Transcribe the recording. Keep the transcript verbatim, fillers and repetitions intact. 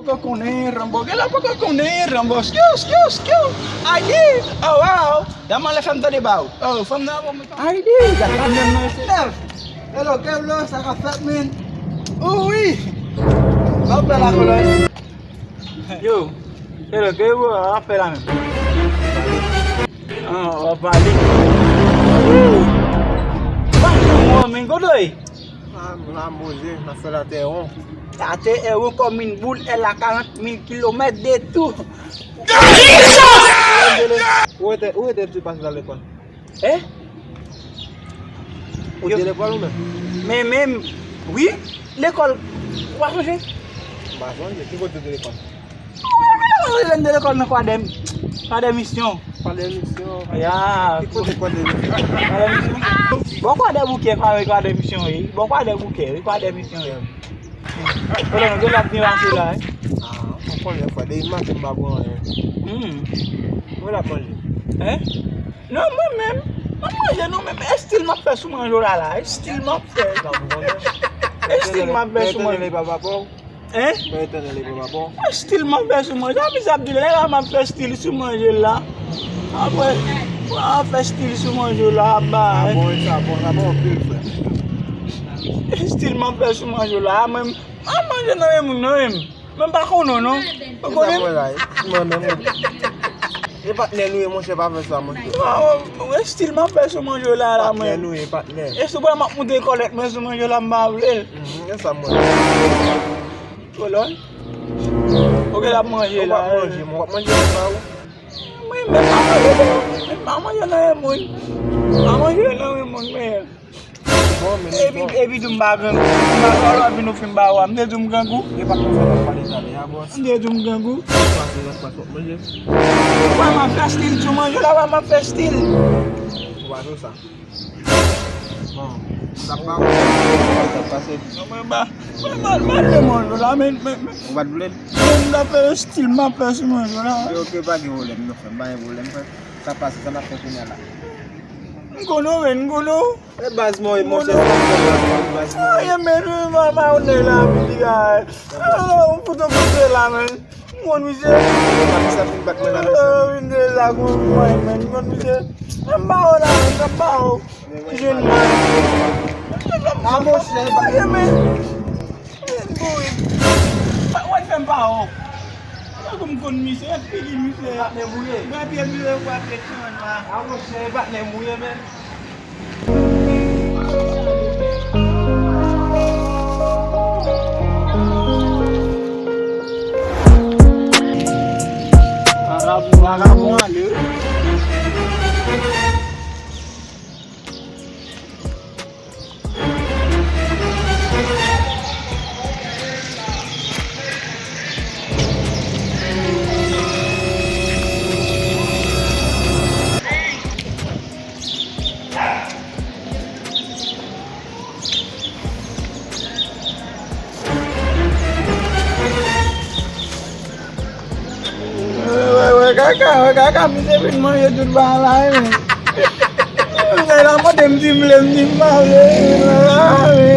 Poko konnen Ranbo, gen lè poko konnen Ranbo. Skiw, skiw, skiw. Aydi, oh wow. Dam anlè fè m tande ba ou. Oh, fanm nan bon. Aydi, gad fanm nan nan se. Hello, Kevlo, sa ka fèt, men? Ui. Sa w fè la, kolòn? Yo, hello, Kevlo, sa w fè la menm? Ah, w ap pale. Ui. Ba, men kote w ye? Ah, m la, Moze, n ap fè latè won. Latè è won kòm yon boul, è la karant mil kilomèt de tou. Ou rete, ou rete ti pase la lekòl? Eh? Ou te lekòl ou menm? Men, men, wi, lekòl, ou pa sonje? M pa sonje, ki kote ou te lekòl? Lè m te lekòl nan Kwadèm, Kwadèm Misyon. Kwadèm Misyon? Ya. Ki kote Kwadèm Misyon? Kwadèm Misyon. Bò Kwadèboukè, Kwadèm, Kwadèm Misyon, wi. Bò Kwadèboukè, wi, Kwadèm Misyon, wi. Kolòn, gen lòt nimewo la, wi. Ah, ou konnen, frè, depi maten m pa pran anyen. Hmm. Mwen la manje. Hein? Non, mwen menm, m ap manje non, men estil m ap fè sou manje w la la, estil m ap fè. Estil m ap fè sou manje. Hein? Estil m ap fè sou manje. A, misye ap di lè la m ap fè estil sou manje la. Apre, m ap fè estil sou manje la, bay. Sa bon, sa bon, sa bon anpil, frè. Estil m ap fè sou manje la, mwen, m ap manje nan men moun nan menm. Men m pa konnen w non. Ou konnen m? Mwen menm. E patnè nou ye, monchè, pa fè sa, monchè. Estil m ap fè sou manje la, la, mwen. Patnè nou ye, patnè. E sou bwa m ap moute kòlèt mwen sou manje la, m pa vle l. Mhm, e sa mwen. Kolòn. Ok, l ap manje la. Ou p ap manje, mwen, w ap manje, se pa ou. Mwen menm pa manje, mwen pa manje nan men moun. Pa manje nan men moun, men. Bon, men epi, epi tou m pa grangou. M pa, lè w vin ou fin ba w a, m te di w m grangou. E pa konsa n ap pale talè a, bòs. M te di w m grangou. Pase, pase, w ap manje. Wè, m ap fè estil sou manje la, wè, m ap fè estil. Ou pa di w sa. Bon, sa pa ou. Sa pase. Non, mwen ba, mwen ba, ba de manje la, men, men, men. Ou pa t vle l? Men m ta fè estil, m ap fè sou manje la. Ok, ok, pa gen pwoblèm, non, frè, pa gen pwoblèm, frè. Sa pase, sa n ap fè kounye a la? M konnen w, men, m konnen w. E baz mwen, monchè, sa fè la, baz mwen. Ay, men, mwen, mwen, mwen, nèg la, pitit, ay. Ah, ou fout yon kote la, men. M konn misye. Misye ap vin bat mwen la, mesye. Ah, vin de la, konn mwen, men. M konn misye. M ba w la, men, m ba w. Jwenn mwen. Ah, monchè, ay, men. Mwen boure. Sa w fè m pa wè w? Sa pou m konn misye, figi misye. Patnè mouye. Mwen pye mouye, mwen pye chanj la. A monchè, patnè mouye, men. Vagabon, vagabon ale wi. Wè, wè, wè, kaka, wè, kaka, misye vin manje tout bagay la, wi, men. Misye la mande m si m vle, m di m pa vle, wi, men, la, wi.